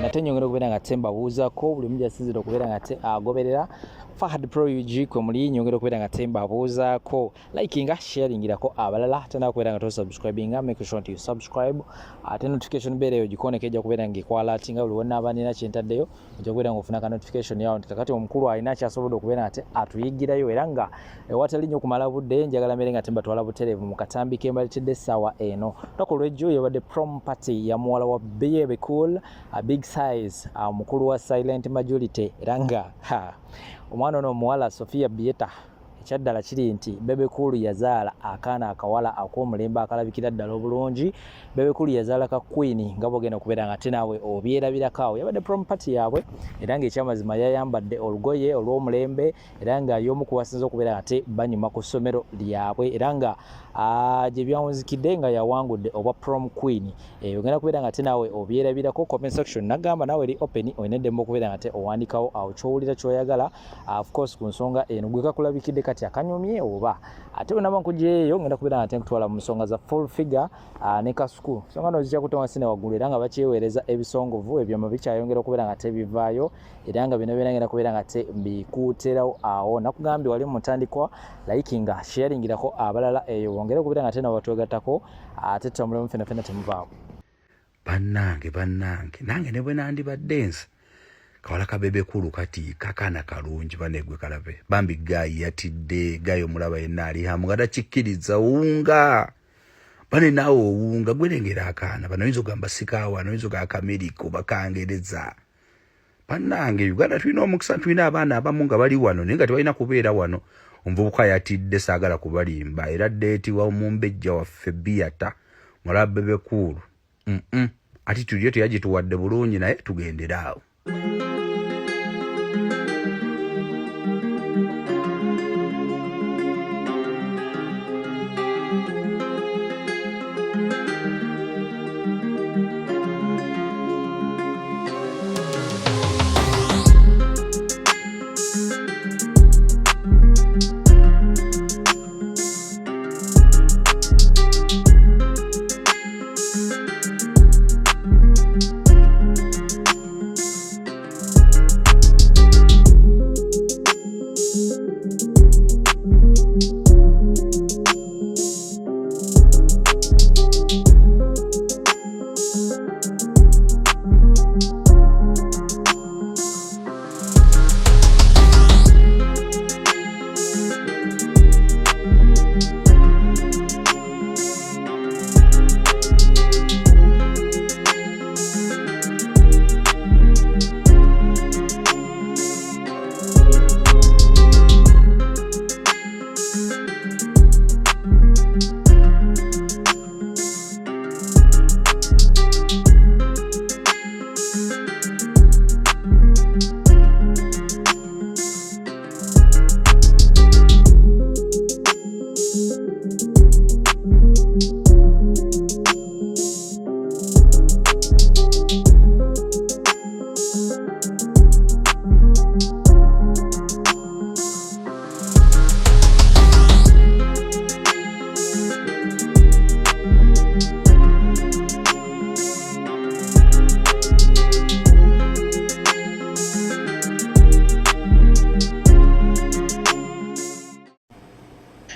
Nate nyongera okubeera nga te mbabuuzako buli omu gyasinzira okubeera nga te agoberera Fahad Pro UG kwe muli. Nyongera okubeera nga te mbabuuzaako, likinga, sharingirako abalala, ate nakubeera nga tosubscribinga, make sure nti you subscribe, ate notification bell eyo gikoneko, ejja kubeera nga ekwalatinga buli wonaaba nina kyentaddeyo, ojja kubeera nga ofuna ka notification yawo nti kakati omukulu alina kyasobodde okubeera nga te atuyigirayo. Era nga ewatali nnyo kumala budde, njagala mbeere nga tembatwala butereevu mu katambi ke mbaleetedde essaawa eno. Lunaku olwejjo yabadde prom party ya muwala wa Bebe Cool, a big size, omukulu wa Silent Majority. Era nga omwana ono omuwala Sophia Bieta, ekyaddala kiri nti Bebe Cool yazaala akaana akawala ak'omulembe akalabikira ddala obulungi. Bebe Cool yazaala ka queen, nga bwogenda okubeera nga ate naawe obyerabirako. Awo yabadde prom party yaabwe, era ng'ekyamazima yayambadde olugoye olw'omulembe, era nga y'omu ku basinze okubeera nga te banyuma ku ssomero lyabwe, era nga gye byawunzikidde nga yawangudde obwa prom queen. Ogenda kubeera nga te naawe obyerabirako. Comment section nagamba naawe eri open, olina eddembe okubeera nga te owandikawo awo kyowulira kyoyagala, of course ku nsonga eno gwe kakulabikidde kati akanyumye oba. Ate bwe naba nkuggyeeyo, ngenda kubeera nga te nkutwala mu nsonga za Full Figure ne Kasuku. Nsonga no zijja kutta wansi ne waggulu, era nga bakyeweereza ebisongovu, ebyoma bikyayongera okubeera nga tebivaayo, era nga bino byona ngenda kubeera nga te mbikuuterawo awo. Nakugambye wali mu ntandikwa, likinga, sharingirako abalala eyo bongere okubeera nga te nabo batwegattako, ate tutambulemu fena fena, temuvaawo. Bannange, bannange, nange ne bwe nandibadde nze kawala ka Bebe Cool kati kakaana kalungi banegwe kalabe bambi. Guy yatidde, guy omulaba yenna ali hamu nga takikkiriza. Owunga bane naawe owunga gwerengera akaana bano, oyinza ogamba sikaawa, oyinza ogamba Kamerika oba Kangereza. Bannange, Uganda tulina omukisa, tulina abaana abamu nga bali wano naye nga tebalina kubeera wano. Omuvubuka yatidde, saagala kubalimba, era date wa omumbejja waffe Biyata mulaba Bebe Cool ati tulyo teyagituwadde bulungi, naye tugendere awo.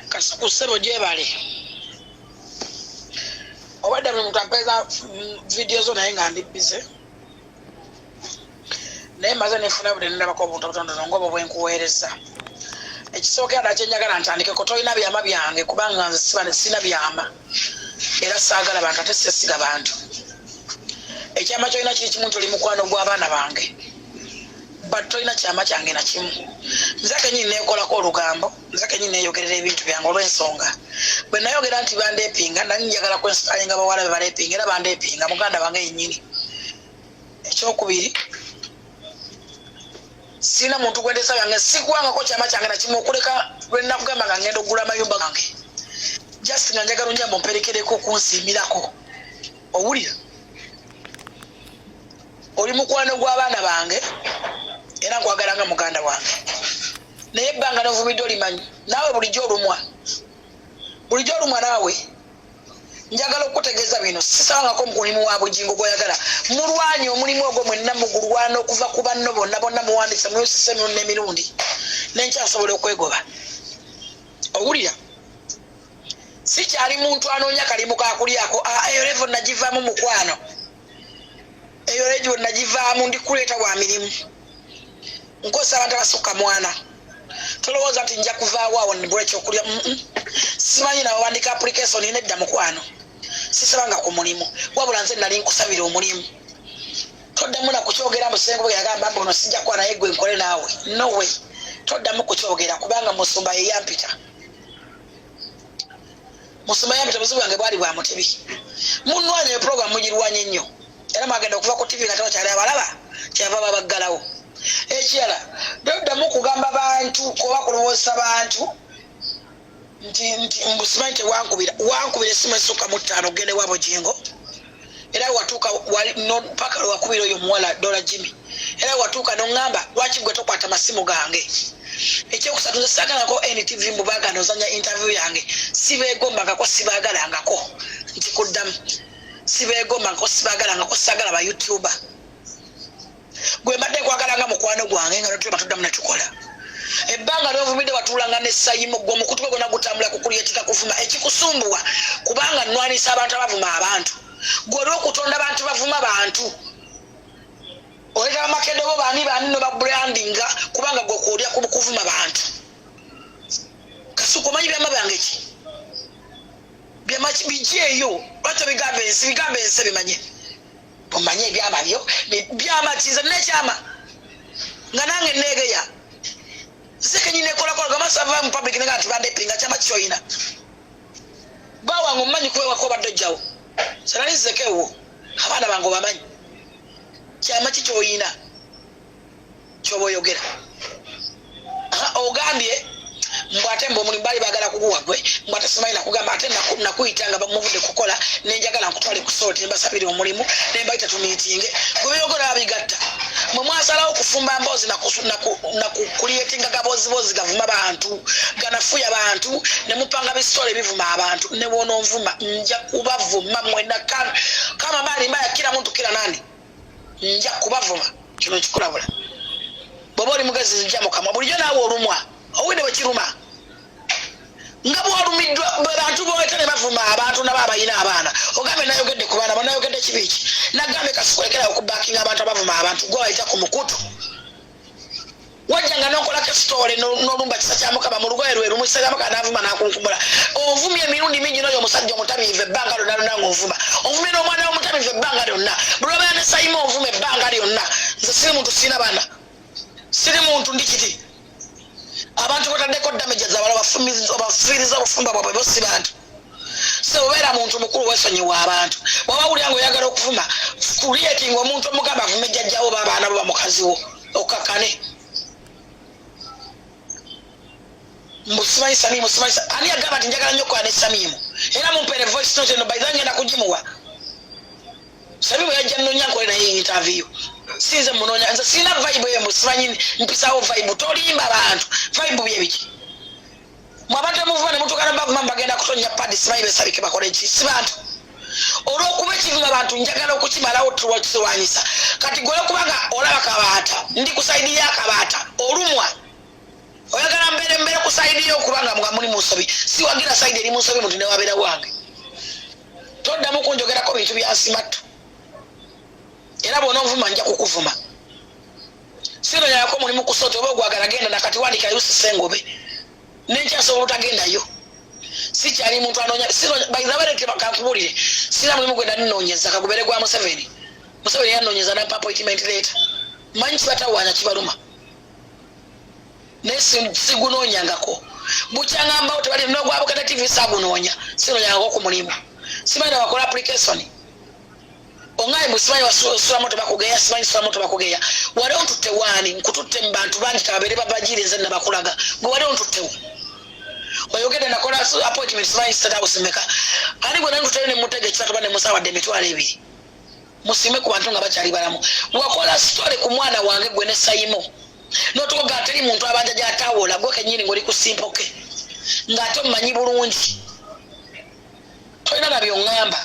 Kasuku ssebo, gyebale. Obadde buli muntu ampeeza vidiyo zo, naye nga ndi busy, naye maze nefuna buli nendabako obuntu obutonotono ngaobwo bwenkuweereza. Ekisookera ddala kyenjagala ntandikeko, tolina byama byange, kubanga nze siba sina byama, era saagala bantu, ate sesiga bantu. Ekyama kyolina kiri kimu nti oli mukwano gw'abaana bange, but tolina kyama kyange nakimu. Nze kenyini nekolako olugambo, nze kenyini neyogerera ebintu byange, olw'ensonga bwe nayogera nti bandepinga, nali njagala kwinspiringa bawala be balepinga, era bandepinga muganda wange yennyini. Ekyokubiri, sirina muntu gwendesa byange, sikuwangako kyama kyange nakimu, okuleka lwenakugamba nga ngenda okugula amayumba gange, just nga njagala onjamba omperekereko okunsiimirako. Owulira, oli mukwano gw'abaana bange, era nkwagala nga muganda wange, naye ebbanga novumidde olimanyi naawe bulijjo olumwa, bulijjo olumwa naawe. Njagala okukutegeeza bino, sisabangako mulimu wa Bugingo gw'oyagala. Mulwanye omulimu ogwo mwenna, mugulwana okuva ku banno bonna bonna, muwandiise muyosise emirundi n'emirundi, nenkyasobola okwegoba. Owulira, sikyali muntu anoonya kalimu kakulyako. Eyo level nagivaamu, mukwano, eyo level nagivaamu. Ndi kuleeta wa mirimu, nkozesa abantu abasukka mwana. Tolowooza nti nja kuvaawo awo nibula ekyokulya. Simanyi nawandika application nedda, mukwano, sisabanga ku mulimu, wabula nze nali nkusabira omulimu. Toddamu nakukyogera. Musengo yagamba mbu ono sijja kuba naye gwe nkole naawe. No way, toddamu kukyogera, kubanga musumba yeyampita, musumba yampita. Buzibu bwange bwali bwa Mutebi. Munwanya eprogram mugirwanye nnyo, era mwagenda okuva ku TV nga tebakyali abalaba, kyava babaggalawo. Ekirala, toddamu kugamba bantu oba kulowoozesa bantu nti mbusimanyi tewankubira. Wankubira essimu esukka mu ttaano okugenda ewa Bugingo, era watuuka paka lwewakubira oyo omuwala Dola Jimmy, era watuuka noŋŋamba lwaki gwe tokwata masimu gange. Ekyokusatu, nze saagalako NTV mbu baagana ozanya interview yange. Sibeegombangako, sibaagalangako. Nkikuddamu, sibeegombangako, sibaagalangako, saagala ba YouTuber. Gwe mbadde nkwagala nga mukwano gwange, nga notulema tuddamu netukola. Ebbanga lyovumidde watuulanga ne Sayimu, gwe omukutu gwe gwonna gutambula kukulyetika kuvuma. Ekikusumbuwa kubanga nnwanisa abantu abavuma abantu, gwe olw'okutonda bantu bavuma bantu, oleeta bamakedobo baani baani nobabrandinga, kubanga gwe kwolya ku kuvuma bantu. Kasuku, omanyi byama byange ki? Byama ki bijja eyo? Lwaki obigamba ensi? Bigamba ensi bimanye, omanye ebyama byo. Byama ki? Nze nekyama nga nange neegeya, nze kenyini nekolakola gamasava mu public nenga nti bandepinga. Kyama kyoyina bawange omumanyi kuwewako obadde ojjawo senali nzeko ewo, abaana bange obamanyi. Kyama ki kyoyina kyoba oyogera? Ogambye mbw ate mbu omulimu baali baagala kuguwa gwe, mbw ate simanyi nakugamba ate nakuyita nga bamuvudde kukola, nenjagala nkutwale ku Salt, nembasabira omulimu, nembayita tumiitinge. Gwe byogera babigatta. Mwe mwasalawo kufumba mboozi nakukulyetinga gabozibozi gavuma bantu, ganafuya bantu, nemupanga bisitole ebivuma abantu. Nebwononvuma nja kubavuma mwena kama mali mbaya, kila muntu, kila nani, nja kubavuma. Kino nkikulabula, bw'oba oli mugezi nzija mukamwa. Bulijjo naawe olumwa, owulidde bwe kiruma nga bwolumiddwa bwe bantu boeta ne bavuma abantu nabo abalina abaana. Ogambe nayogedde ku baana, banayogedde kibi ki? Nagambe kasikulekerawo okubakinga abantu abavuma abantu, gwe bayita ku mukutu. Wajja nga nokolako esitole n'olumba Kisa kya Mukama mu lugoye lwe lumu. Kisa kya Mukama n'avuma n'akunkumula. Ovumye emirundi mingi n'oyo omusajja omutamiivu ebbanga lyonna lyonna ng'ovuma. Ovumye n'omwana w'omutamiivu ebbanga lyonna. Buli lwabeera ne Sayima ovuma ebbanga lyonna. Nze siri muntu, sirina baana, siri muntu, ndi kiti. Abantu bataddeko damages, abalala obafiiriza obufumba bwabwe, bo si bantu. Se obeera muntu mukulu, wesonyiwa abantu. Bw'oba wulira nga oyagala okuvuma, creating omuntu omugamba avume jjajjawo, baabaana bo, bamukazi wo, okakkane. Mbu simanyi Samiimu, simanyi ani yagamba nti njagala nnyo okukola ne Samiimu, era mumpeere voice note eno, by the way ngenda kugimuwa. Samiimu yajja nnonya nkole naye interview, sinze munoonya. Nze sirina vibe eyo. Mbu simanyi mpisawo vibe, tolimba bantu. Vibe byebiki? Mwe abantu emuvuma ne mutuuka nabavuma, bagenda kutonya padi, simanyi besabike bakole ki? Si bantu. Olwokuba ekivuma bantu njagala okukimalawo, tukirwanyisa. Kati gwe olwokubanga olaba kabaata, ndi ku side y'akabaata, olumwa oyagala mbeere mbeere ku side yo, okubanga nga muli mu nsobi. Siwagira side eri mu nsobi, muntu newabeera wange. Toddamu kunjogerako bintu byansimattu, era bw'onoonvuma nja kukuvuma. Sinonyako mulimu ku Salt, oba ogwagala genda nakati wandika yusisengobe, nenkyasobola obutagendayo. Sikyali muntu anoonya. By the way, kankubulire, sina mulimu gwe nanoonyeza kagubere gwa Museveni. Museveni yanoonyeza nampa appointment letter. Manyi kibatawaanya, kibaluma, naye sigunoonyangako. Bukyaŋambawo tebali nogwabukata TV, sagunoonya, sinoonyangako ku mulimu. Simanyi nawakola application ongaye mbu simanyi wasulamu tebakugeya, simanyi sulamu tebakugeya. Wali ontutte waani? Nkututte mu bantu bangi, kababeere babajire, nze nabakulaga. Gwe wali ontuttewo, oyogedde nakola appointment simanyi State House meka. Ani gwe nantutteyo nemutega ekisatu ba nemusawadde 20,000? Musiime ku bantu nga bakyali balamu. Wakola story ku mwana wange gwe ne Sayimo, notukoga teri muntu abanja gyatawola, gwe kenyini ngaoli ku simpoke ng'ate omumanyi bulungi. Tolina na by'oŋŋamba.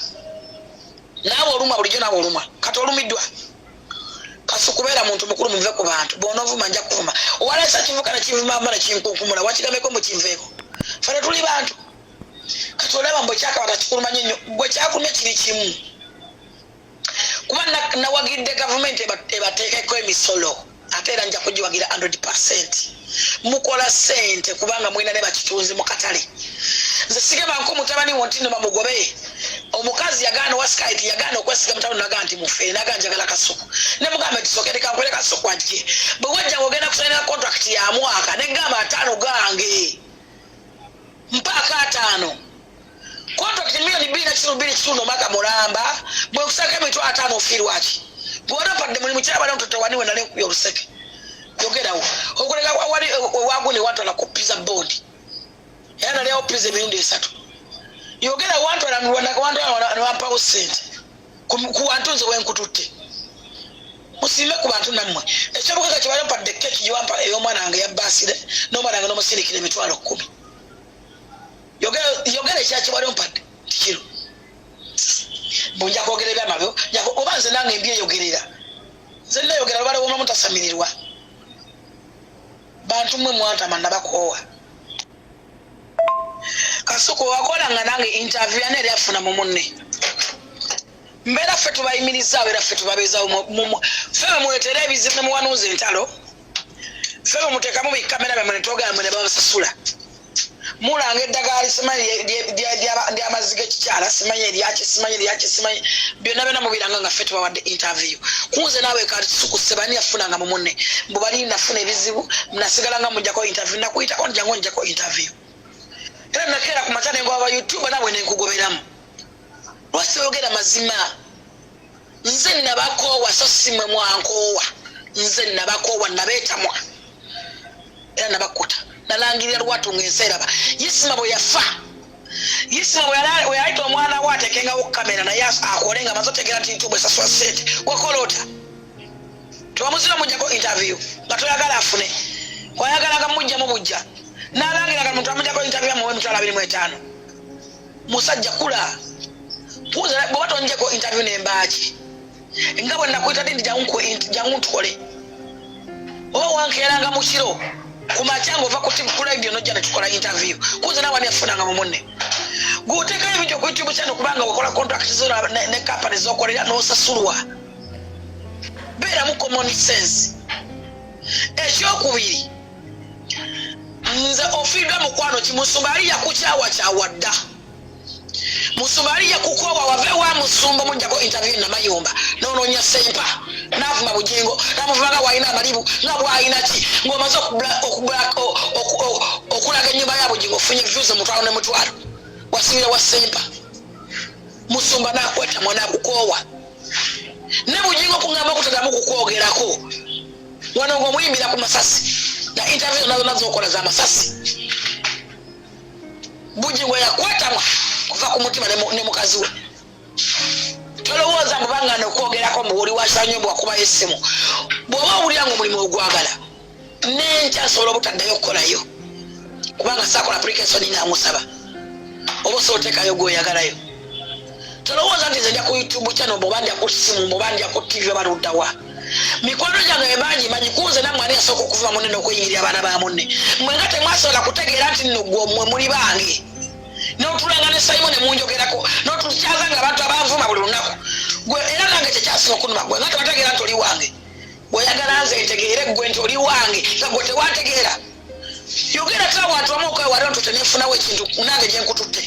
Naawe olumwa bulijjo, naawe olumwa. Kati olumiddwa. Kasuku beera muntu mukulu, muve ku bantu. Bw'onoovuma nja kuvuma. Walesa kivuka ne kivuma ne kinkunkumula, wakigambeko mbu kinveeko. Ffe tetuli bantu. Kati olaba mbu ekyakabata kikuluma nnyo nnyo. Gwe kyakulumye kiri kimu. Kuba nawagidde gavumenti ebateekeko emisolo, ate era nja kugiwagira 100%. Mukola ssente kubanga mulina ne bakitunzi mu katale. Nze sigemanko mutabani wo nti no bamugobe. Omukazi yagaana owa Skype, yagaana okwesiga mutabani, nagaa nti mufere, nagaa njagala Kasuku. Ne mugamba nti sooka leka nkole Kasuku ajje. Bwe wajja ng'ogenda kusainira contract ya mwaka, ne gamba 50 gange. Mpaako 50. Contract miliyoni 2.5, 2.5 omwaka mulamba, bwe nkusako 50,000 ofiirwa ki? Bw'oba opadde mulimu kiraba nti tewaniwe nali nkubye oluseke. Yogerawo. Okuleka wali ewaguni wantwala ku pizza board. Era nalyawo pizza emirundi 3. Yogera wantwala ne wampawo ssente. Ku wantu nze wenkututte. Musiime ku bantu nammwe. Ekyobugagga kye bali mpadde keeki gye wampa ey'omwana wange ya birthday, n'omwana wange n'omusindikira 10,000. Yogera ekya kye wali ompadde kiro. Mbu nja kwogera ebyama byo, oba nze nange mbyeyogerera. Nze nneeyogera lubale woma mutasamirirwa. Bantu mmwe mwantama nabakoowa. Kasuku wakolanga nange interview yani yali afuna mu munne. Mbeera ffe tubayimirizaawo era ffe tubabeezaawo, ffe bwe muleetera ebizibu ne muwanuuza entalo, ffe bwe muteekamu bikamera byammwe ne twogera mmwe ne babasasula. Mulanga eddagala simanyi ly'amazzi g'ekikyala, simanyi eryaki, simanyi eryaki, simanyi byonna byonna mubiranga nga ffe tubawadde interview. Kunze naawe Kasuku sebani yafunanga mu munne mbu bali nafuna ebizibu nasigala nga mujjako interview, nakuyitako nti jangu njjako interview. Era nakeera ku makya ne ngwa ba YouTube naawe ne nkugoberamu. Lwaki toyogera mazima? Nze nabakoowa so si mmwe mwankoowa. Nze nabakoowa, nabeetamwa era nabakkuta. Nalangirira lwatu ng'ensi eraba. Isma bwe yafa, Isma bwe yayita omwana we ateekengawo kamera naye akole nga amaze otegeera nti YouTube esasula ssente. Wakola ota? Tewamuzira mujjako interview nga toyagala afune. Wayagala nga mujjamu bujja. N'alangira nga muntu amujjako interview amuwe 25,000. Musajja kula. Puuza bw'oba tonjjeko interview ne mbaaki. Nga bwe nakuyita ddi nti jangu ntukole. Oba wankeeranga mu kiro ku makya ng'ova ku TV ku radio n'ojja ne tukola interview. Kuze naawe ani yafunanga mu munne. Gw'oteekayo ebintu ku YouTube channel kubanga wakola contract zo ne company z'okolera n'osasulwa. Beeramu common sense. Ekyokubiri, nze ofiiriddwa mukwano ki? Musumba ali yakukyawakyawa dda. Musumba ali yakukoowa, wava ewa musumba omuggyako interview Namayumba n'onoonya Ssempa n'avuma Bugingo n'amuvuma nga bw'alina amalibu nga bw'alina ki, ng'omaze okulaga ennyumba ya Bugingo ofunye views 500 ne 500, wasibira wa Ssempa. Musumba n'akwetamwa n'akukoowa. Ne Bugingo okugamba okutadamu kukwogerako wano ng'omuyimbira ku masasi na interview zonna zonna z'okola za masasi. Bugingo yakwetamwa kuva ku mutima ne mukazi we. Tolowooza mbu bangana okwogerako mbu oli wasanyo mbu wakubayo essimu. Bw'oba owulira ng'omulimu ogwagala, n'enkya nsobola obutaddayo okukolayo kubanga saakola application nga nkusaba, oba osobola oteekayo gw'oyagalayo. Tolowooza nti nze ndya ku YouTube channel, bw'oba ndya ku ssimu, bw'oba ndya ku TV oba ludda wa. Mikwano gyange bangi manyi kunze nammwe ani yasooka okuvuma munne n'okuyingirira abaana ba munne. Mmwe nga temwasobola kutegeera nti nno ggwe mmwe muli bange. N'otulanga ne Simon ne munjogerako, n'otukyaza nga abantu abanvuma buli lunaku. Gwe era nange kyekyasinga okunuma, gwe nga tebategeera nti oli wange. Bw'oyagala nze ntegeere ggwe nti oli wange nga gwe tewantegeera. Yogera ta abantu abamu okwewala ntutte nenfunawo ekintu nange gye nkututte.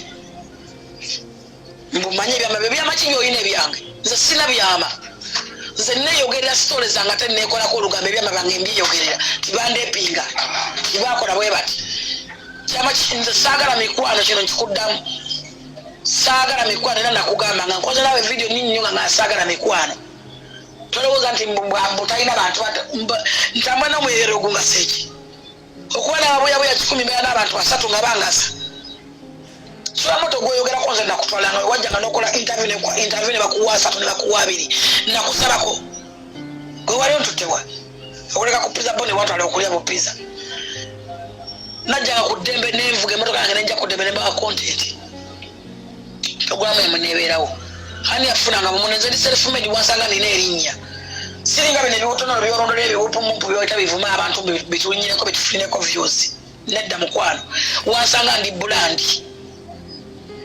Mbu manye ebyama byo, byama ki by'olina ebyange? Nze sina byama. Nze neeyogerera sitole zange ate neekolako olugambo, ebyama byange mbyeyogerera tibandepinga tibakola bwe bati. Kyama ki? Nze saagala mikwano, kino nkikuddamu. Saagala mikwano era nakugamba nga nkoze naawe vidiyo nnyingi nnyo nga saagala mikwano. Tolowooza nti mbu talina bantu ntambula n'omuyerero ogungasa eki. Okuba n'ababuyabuya 100 mbeera n'abantu 3 nga bangasa. Sula moto gw'oyogerako nze nakutwalanga we wajjanga n'okola interview ne nkuwa interview ne bakuwa 3 ne bakuwa 2. Nakusabako. Gwe wali ontuttewa. Okuleka ku pizza bo ne wantwala okulya bu pizza. Najjanga ku ddembe ne nvuga emmotoka yange ne nja ku ddembe ne mbawa content. Programu yamwe nebeerawo. Ani yafunanga mumune? Nze ndi self made, wansanga nina erinnya. Siringa bino ebiwotonolo byolondola, ebiwupumumpu byota bivuma abantu bitulinyireko bitufunireko views. Nedda mukwano, wansanga ndi bulandi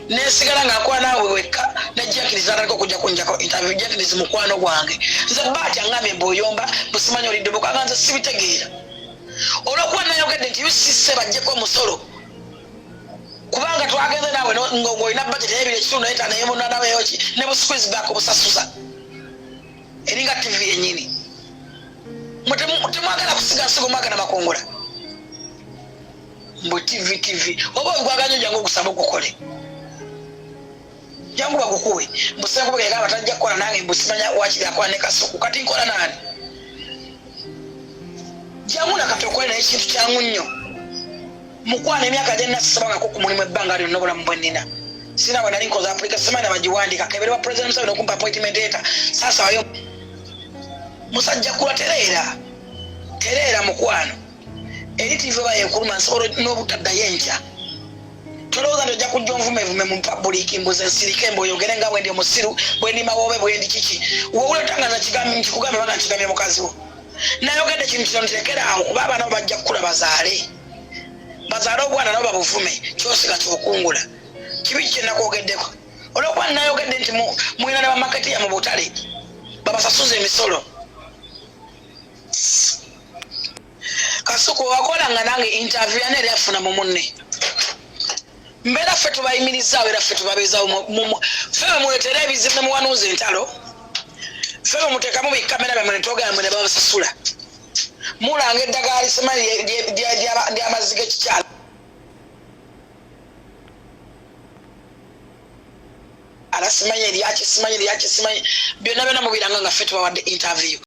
nesigala nga nkola naawe wekka ne Jenkins atandika okujja kunjako interview. Jenkins mukwano gwange. Nze baati angambye mbu oyomba busimanyi olidde bukanga, nze sibitegeera. Olwokuba nayogedde nti UCC bajjeko omusolo, kubanga twagenze naawe ng'olina budget ey'ebiri ekitundu naye nayemunanaweyoki ne bu squeeze back obusasuza eringa TV yennyini. Mwe temwagala kusiga nsigo, mwagala makungula. Mbu TV, TV oba ogwaganya, jangu ogusaba ogukole, jangu bagukuwe. Mbusenkubegamba tajja kukola nange, mbusimanya wakiri akola ne Kasuku. Kati nkola nani? Jangu nakati okole naye ekintu kyangu nnyo mukwana. Emyaka gyenasabangako ku mulimu, ebbanga lyonna obulamu bwe nnina, sina bwe nali nkoza application, simanyi bagiwandika kebere wa President Museveni okumpa appointment letter. Saasabayo musajja kula, tereera, tereera mukwano. Eri TV oba yekuluma, nsobola n'obutaddayo enkya. Tolowooza nti ojja kujja onvumevume mu public, mbuze nsirike, mbu oyogere nga bwendi omusiru, bwendi mawoobe, bwendi kiki. Wowulotanga nkikugambe, banga nkigambye mukazi wo. Nayogedde kintu kino, ntekera awo, kuba abaana bo bajja kukula bazaale, bazaale obwana nabo babuvume. Kyosiga kyokungula. Kibi ki kyenakwogeddeko? Olwokuba nayogedde nti mulina ne bamaketiya mu butale babasasuza emisolo. Kasuku wakolanga nange interview yana eri afuna mu munne mbeera, ffe tubayimirizaawo era ffe tubabeezawo. Ffe bemuleetera ebizibu ne muwanuuza entalo, ffe bemuteekamu bikamera byammwe ne twogera mwe ne babasasula. Mulanga eddagala lisimanyi ly'amazzi g'ekikyala ala, simanyi eryaki, simanyi eryaki, simanyi byonna byonna mubiranga nga ffe tubawadde interview.